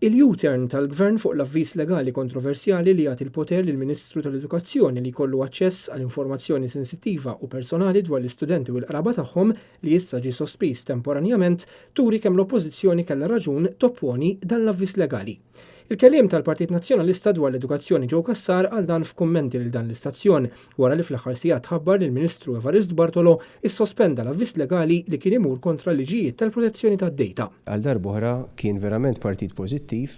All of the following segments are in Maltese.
Il-U-turn tal-Gvern fuq l-avviż legali kontroversjali li jagħti l-poter lill-Ministru tal-Edukazzjoni li jkollu aċċess għal informazzjoni sensittiva u personali dwar l-istudenti u l-qraba tagħhom li issa ġie sospiż temporanjament turi kemm l-Oppożizzjoni kellha raġun topponi dan l-avviż legali. Il-kelliem tal-Partit Nazzjonalista dwar l-Edukazzjoni Joe Cassar qal dan f'kummenti lil dan l-istazzjon wara li fl-aħħar sigħat tħabbar li l-Ministru Evarist Bartolo issospenda l-avviż legali li kien imur kontra l-liġijiet tal-protezzjoni tad-dejta. Għal darb'oħra kien verament partit pożittiv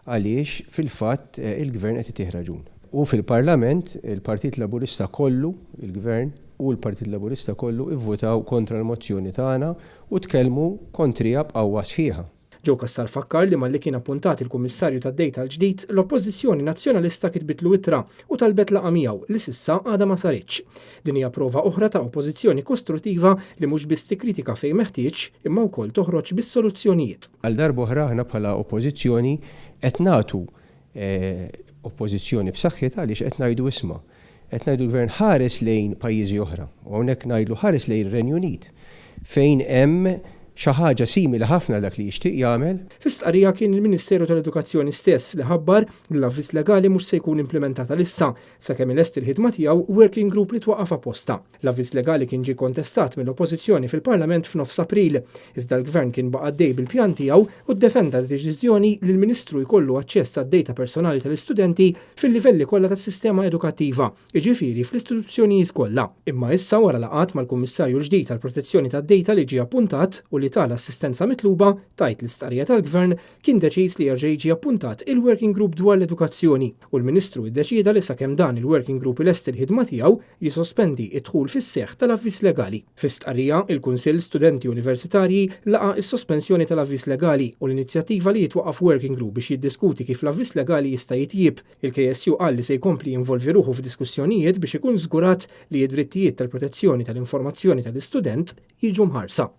għaliex fil-fatt il-Gvern qed itih raġun. U fil-Parlament il-Partit Laburista kollu, il-Gvern u l-Partit Laburista kollu ivvutaw kontra l-mozzjoni tagħna u tkellmu kontriha b'qawwa sħiħa. Joe Cassar fakkar li malli kien appuntat il-Kummissarju tad-Dejta l-ġdid, l-Oppożizzjoni Nazzjonalista kitbitlu ittra u talbet laqgħa miegħu li s'issa għadha ma saritx. Din hija prova oħra ta' Oppożizzjoni kostruttiva li mhux biss tikkritika fejn meħtieġ imma wkoll toħroġ bis-soluzzjonijiet. Għal darb'oħra aħna bħala Oppożizzjoni qed nagħtu Oppożizzjoni b'saħħitha għaliex qed ngħidu isma', qed ngħidu l-Gvern ħares lejn pajjiżi oħra u hawnhekk ngħidlu ħares lejn ir-Renju Unit fejn hemm xi ħaġa simili ħafna għal dak li jixtieq jagħmel. Fi stqarrija kien il-Ministeru tal-Edukazzjoni stess li ħabbar li l-avviż legali mhux se jkun implimentat għalissa sakemm ilesti l-ħidma tiegħu working group li twaqqaf apposta. L-avviż legali kien ġie kkontestat mill-Oppożizzjoni fil-Parlament f'nofs April, iżda l-Gvern kien baqa' għaddej bil-pjan tiegħu u ddefenda d-deċiżjoni li l-Ministru jkollu aċċess għad-dejta personali tal-istudenti fil-livelli kollha tas-sistema edukattiva, jiġifieri fl-istituzzjonijiet kollha. Imma issa wara laqgħat mal-Kummissarju l-ġdid għall-Protezzjoni tad-Dejta li ġie appuntat u li ta l-assistenza mitluba, tgħid l-istqarrija tal-Gvern, kien deċiż li jerġa' jiġi appuntat il-Working Group dwar l-Edukazzjoni u l-Ministru iddeċieda li sakemm dan il-Working Group ilesti l-ħidma tiegħu, jisospendi d-dħul fis-seħħ tal-avviż legali. Fi stqarrija, il-Kunsill Studenti Universitarji laqa' s-sospensjoni tal-avviż legali u l-inizjattiva li jitwaqqaf working group biex jiddiskuti kif l-avviż legali jista' jitjieb. Il-KSU qal li se jkompli jinvolvi ruħu f'diskussjonijiet biex ikun żgurat li d-drittijiet tal-protezzjoni tal-informazzjoni tal-istudent jiġu mħarsa.